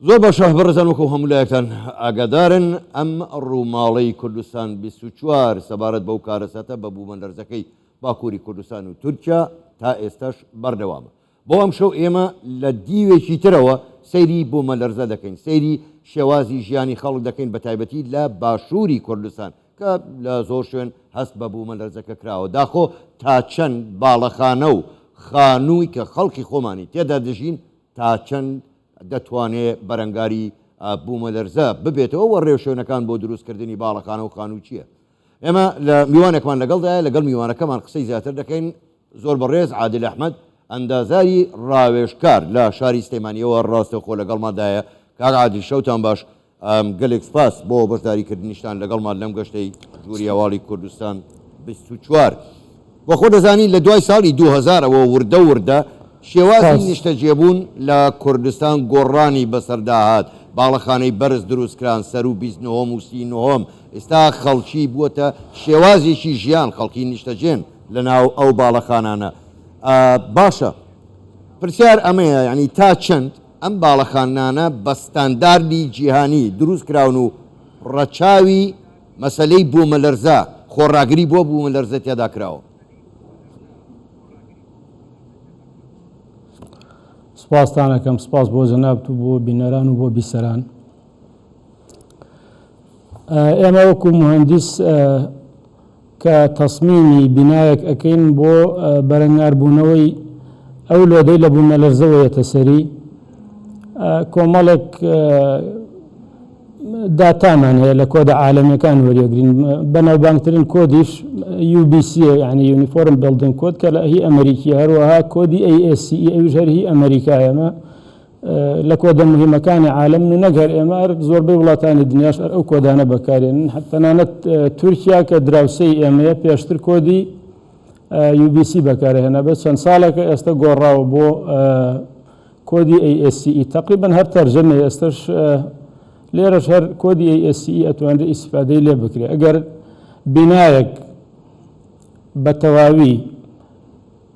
زۆر باشە بەڕێزان وەکو هەموو لایەکتان ئاگادارن ئەم ڕووماڵەی کوردستان 24 سەبارەت بەو کارەساتە بە بوومەلەرزەکەی باکووری کوردستان و تورکیا تا ئێستاش بەردەوامە. بۆ ئەمشەو ئێمە لە دیوێکی ترەوە سەیری بوومەلەرزە دەکەین، سەیری شێوازی ژیانی خەڵک دەکەین بەتایبەتی لە باشووری کوردستان کە لە زۆر شوێن هەست بە بوومەلەرزەکە کراوە، داخۆ تا چەند باڵەخانە و خانووی کە خەڵکی خۆمانی تێدا دەژین تا چەند دەتوانێ بەرەنگاری بوومەلەرزە ببێتەوە و ڕێوشوێنەکان بۆ دروستکردنی باڵەخانە و خانوو چییە؟ ئێمە لە میوانێکمان لەگەڵدایە، لەگەڵ میوانەکەمان قسەی زیاتر دەکەین، زۆر بەڕێز عادل ئەحمەد، ئەندازاری ڕاوێژکار لە شاری سلێمانییەوە ڕاستەوخۆ لەگەڵماندایە. کاک عادل شەوتان باش، گەلێک سوپاس بۆ بەشداریکردنیشتان لەگەڵمان لەم گەشتەی ژووری هەواڵی کوردستان 24. وە خۆ دەزانی لە دوای ساڵی 2000 ەوە وردە وردە شێوازی نیشتەجێبوون لە کوردستان گۆڕانی بەسەردا هات، باڵەخانەی بەرز دروستکران، سەروو 20 نهۆم و 30 نهۆم، ئیستا خەڵکی بووەتە شێوازێکی ژیان، خەڵکی نیشتەجێن لەناو ئەو باڵەخانانە. باشە پرسیار ئەمەیە یانی تا چەند ئەم باڵەخانانە بە ستانداردی جیهانی دروست کراون و ڕەچاوی مەسەلەی بوومەلەرزە، خۆڕاگری بۆ بوومەلەرزە تێدا کراوە؟ سپاستان ئەکەم، سپاس بۆ جەنابت و بۆ بینەران و بۆ بیسەران. ئێمە وەکو موهەندیس کە تەسمیمی بینایەک ئەکەین بۆ بەرەنگاربوونەوەی ئەو لۆدەی لە بوومەلەرزەوە یەتە سەری کۆمەڵێک داتامان هەیە لە کۆدە عالەمیەکان وەریەگرین بەناوبانگترین کۆدیش UBC یعنی Uniform Building Code کە لە هی ئەمریکی هەروەها کۆدی ASCE ئەویش هەر هی ئەمریکایەمە لە کۆدە موهیمەکانی عالەمن و نەک هەر ئێمە هەر زۆربەی وڵاتانی دنیاش هەر ئەو کۆدانە بەکارێنن تەنانەت تورکیا کە دراوسێی ئێمەیە پێشتر کۆدی UBC بەکارهێنا بە چەند ساڵێکە ئێستا گۆڕاوە بۆ کۆدی ASCE تقریبا هەر تەرجەمە ئێستش لێرەش هەر کۆدی ASCE ئەتوانرێت ئیسفادەی لێ بکرێت ئەگەر بینایەک بە تەواوی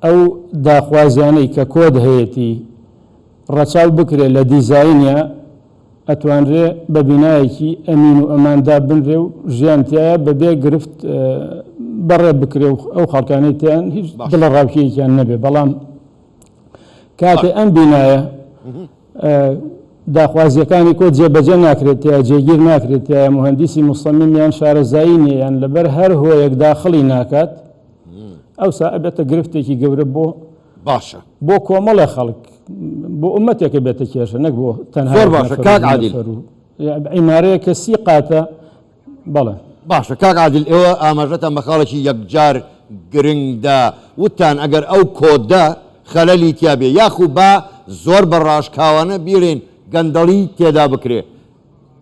ئەو داخوازیانەی کە کۆد هەیەتی ڕەچاو بکرێ لە دیزاینیا ئەتوانرێ بە بینایەکی ئەمین و ئەمان دابنرێ و ژیان تیایا بە بێ گرفت بەڕێ بکرێ و ئەو خەڵکانەی تیان هیچ دڵەڕاوکێیەکیان نەبێ بەڵام کاتێ ئەم بینایە داخوازیەکانی کۆد جێبەجێ ناکرێت تیا جێگیر ناکرێت تیایا موهەندیسی موسەمیم یان شارەزایی نیە یان لەبەر هەر هۆیەک داخڵی ناکات ئەوسا ئەبێتە گرفتێکی گەورە بۆ باشە بۆ کۆمەڵێ خەڵک بۆ ئومەتێکە بێتە کێشە نەک بۆ تەنها زۆر باشە کاک عادل عیمارەیە کە سی قاتە بەڵێ. باشە کاک عادل ئێوە ئاماژەتان بە خاڵێکی یەکجار گرنگ دا وتتان ئەگەر ئەو کۆدە خەلەلی تیا بێ یاخو با زۆر بە ڕاشکاوانە بیڵێین گەندەڵی تێدا بکرێ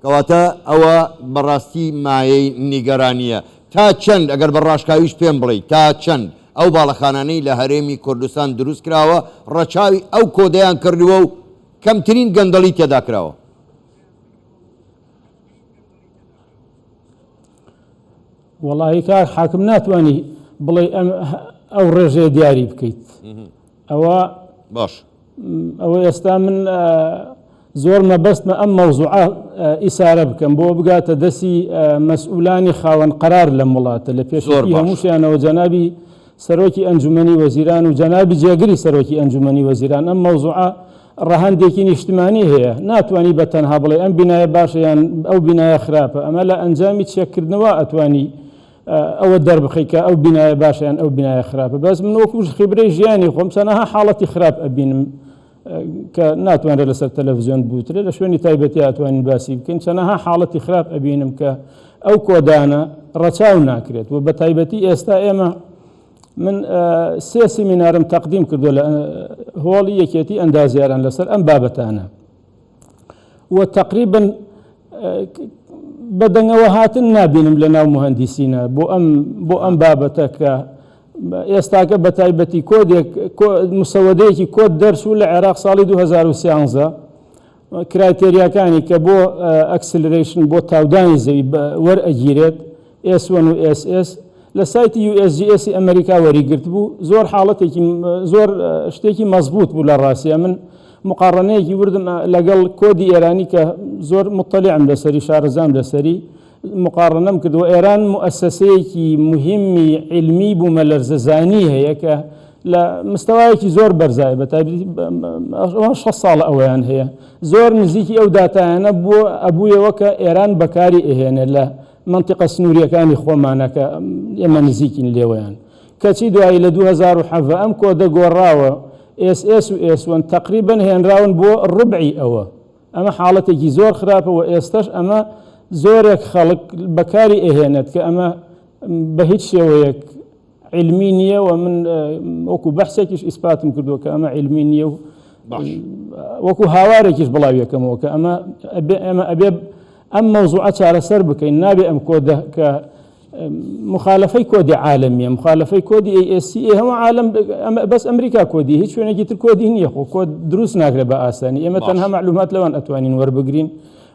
کەواتە ئەوە بەڕاستی مایەی نیگەرانییە. تا چەند، ئەگەر بە ڕاشکاویش پێم بڵێی، تا چەند ئەو باڵەخانانەی لە هەرێمی کوردستان دروست کراوە ڕەچاوی ئەو کۆدەیان کردووە و کەمترین گەندەڵی تێدا کراوە؟ وەڵاهی کاک حاکم ناتوانی بڵێی ئەم ئەو ڕێژەیە دیاری بکەیت. ئەوە باش. ئەوە ئێستا من زۆر مەبەستمە ئەم مەوزوعە ئیسارە بکەم بۆ بگاتە دەستی مەسئولانی خاوەن قەرار لەم وڵاتە لە پێشەکی هەمووشیانەوە جەنابی سەرۆکی ئەنجومەنی وەزیران و جەنابی جێگری سەرۆکی ئەنجومەنی وەزیران ئەم مەوزوعە ڕەهەندێکی نیشتمانی هەیە ناتوانانی بە تەنها بڵێ ئەم بینایە باشە یان ئەو بینایە خراپە ئەمە لە ئەنجامی چێکردنەوە ئەتوانی ئەوە دەربخەی کە ئەو بینایە باشە یان ئەو بینایە خراپە بەس من وەکو خیبرەی ژیانی خۆم چەنەها حاڵەتی خراپ ئەبینم کە ناتوانرێت لەسەر تەلەڤزیۆن بوترێت لە شوێنی تایبەتی ئەتوانین باسی بکەین چەنەها حاڵەتی خراپ ئەبینم کە ئەو کۆدانە ڕەچاو ناکرێت و بە تایبەتی ئێستا ئێمە من سێ سیمینارم تەقدیم کردو لە هۆڵی یەکێتی ئەندازیاران لەسەر ئەم بابەتانە و تەقریبن بەدەنگەوە هاتن نابینم لە ناو مهندسینە بۆ ئەم بۆ ئەم بابەتە کە ئێستاکە بە تایبەتی کۆدێک مسەوەدەیەکی کۆد دەرچوو لە عێراق ساڵی 2013 criteria کانی کە بۆ acceleration بۆ تاودانی زەوی وەرئەگیرێت S1 و SS لە سایتی USGS ئەمریکا وەریگرت بوو زۆر حاڵەتێکی زۆر شتێکی مەزبوط بوو لە ڕاستە من. مقاڕەنەیەکی وردم لەگەڵ کۆدی ئێرانی کە زۆر مطلعم لەسەری شارەزام لەسەری مقاڕەنەم کرد و ئێران موئەسەسەیەکی موهیمی عیلمی بوومەلەرزەزانی هەیە کە لە مستەوایەکی زۆر بەرزایە بە تایبەتی ئەوان 60 ساڵە ئەوەیان هەیە زۆر نزیکی ئەو داتایانە بووە ئەبوویەوە کە ئێران بەکاری ئەهێنێ لە مەنتیقە سنووریەکانی خۆمانە کە ئێمە نزیکین لێوەیان کەچی دوایی لە 2017 ئەم کۆدە گۆڕاوە ئێس ئێس و ئێس وەن تەقریبەن هێنراون بۆ ڕوبعی ئەوە ئەمە حاڵەتێکی زۆر خراپە و ئێستەش ئەمە زۆرێک خەڵک بەکاری ئەهێنێت کە ئەمە بە هیچ شێوەیەک عیلمی نییە و من وەکو بەحسێکیش ئیسپاتم کردووە کە ئەمە عیلمی نییە و وەکو هاوارێکیش بڵاویەکەمەوە کە ئەمە ئەمە ئەبێ ئەم مەوزوعە چارەسەر بکەین نابێ ئەم کۆدە کە مخالفەی کۆدی عالەمیە مخالفەی کۆدی ASCE هەموو عالم بەس ئەمریکا کۆدی هیچ شوێنێکی تر کۆدی نییە خۆ کۆد دروست ناکرێت بە ئاسانی ئێمە تەنها معلومات لەوان ئەتوانین وەربگرین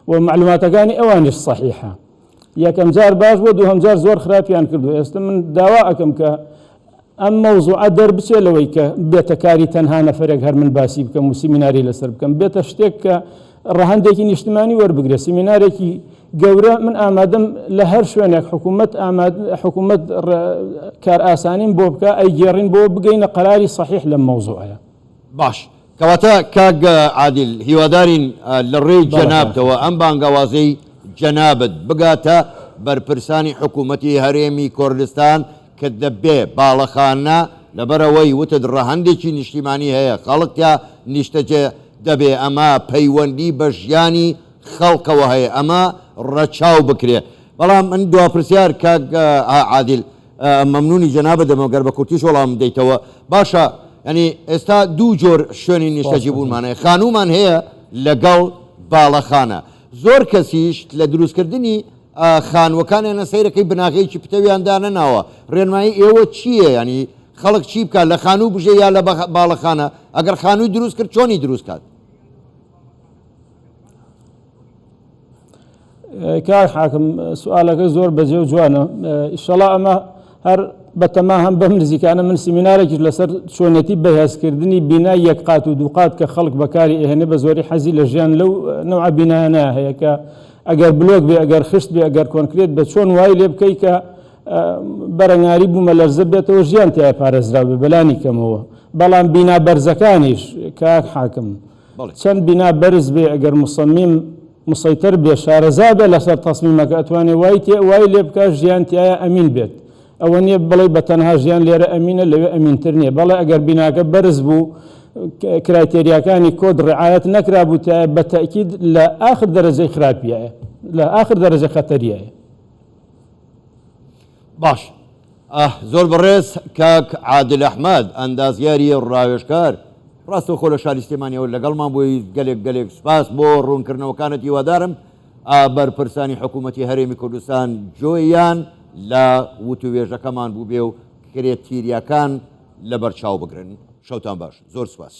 و معلوماتەکانی ئەوانیش صحیحە یەکەم جار باش بووە دووهەم جار زۆر خراپیان کردو ئێستا من داوا ئەکەم کە ئەم مەوزوعە دەربچێ لەوەی کە بێتە کاری تەنها نەفەرێک هەر من باسی بکەم و سیمیناری لەسەر بکەم بێتە شتێک کە ڕەهەندێکی نیشتمانی وەربگرێ سیمینارێکی گەورە من ئامادەم لە هەر شوێنێک حکوومەت ئاماد حکوومەت کارئاسانیم بۆ بکە ئەیگێڕین بۆ بگەینە قەراری سەحیح لەم مەوزوعەیە. باش کەواتە کاک عادل هیوادارین لە ڕێی جەنابتەوە ئەم بانگەوازەی جەنابت بگاتە بەرپرسانی حکوومەتی هەرێمی کۆردستان کە دەبێ باڵەخانە لەبەرئەوەی وتت ڕەهەندێکی نیشتیمانی هەیە خەڵک تیا نیشتەجێ دەبێ ئەمە پەیوەندی بە ژیانی خەڵکەوە هەیە ئەمە ڕەچاو بکرێ بەڵام من دوا پرسیار کاک عادل مەمنونی جەنابت دەبم گەر بە کورتیش وەڵامم دەیتەوە باشە یانی ئێستا دوو جۆر شوێنی نیشتەجی بوونمان هەیە خانوومان هەیە لەگەڵ باڵەخانە زۆر کەسیش لە دروستکردنی خانووەکانیانە سەیرەکەی بناغەیەکی پتەویان دانەناوە ڕێنمایی ئێوە چییە ینی خەڵک چی بکات لە خانوو بژێ یا لە باڵەخانە ئەگەر خانووی دروست کرد چۆنی دروست کات؟ کاک حاکم سوالەکە زۆر بەجێ و جوانە ئیشەڵا ئەمە هەر بەتەما هەم بەم نزیکانە من سیمینارێکیش لەسەر چۆنێتی بەهێزکردنی بینای یەک قات و دووقات کە خەڵک بەکاری ئەهێنێ بە زۆری حەزی لە ژیان لەو نەوعە بینایانە هەیە کە ئەگەر بلۆک بێ ئەگەر خشت بێ ئەگەر کۆنکرێت بە چۆن وای لێ بکەی کە بەرەنگاری بوومەلەرزە بێتەوە ژیان تیا پارێزراو بێ بەلانی کەمەوە بەڵام بینا بەرزەکانیش کاک حاکم چەند بینا بەرز بێ ئەگەر مصمم مسەیتەر بێ شارەزا بێ لەسەر تەسمیمەکە ئەتوانێ وای تێ وای لێ بکا ژیان تیایا ئەمین بێت ئەوە نییە بڵێ بە تەنها ژیان لێرە ئەمینە لەوێ ئەمینتر نییە بەڵێ ئەگەر بیناکە بەرز بوو کرایتێریاکانی کۆد ڕعایەت نەکرابوو تایە بە تەئکید لە ئاخر دەرەجەی خراپیایە لە ئاخر دەرەجە خەتەریایە. باش زۆر بەڕێز کاک عادل ئەحمەد ئەندازیاری ڕاوێژکار ڕاستەوخۆ لە شاری سلێمانیەوە لەگەڵمان بووی گەلێک گەلێک سوپاس بۆ ڕوونکردنەوەکانت هیوادارم بەرپرسانی حکوومەتی هەرێمی کوردستان جۆیان لە وتووێژەکەمان بووبێ و کرێتیریاکان لەبەرچاو بگرن شەوتان باش زۆر سوپاس.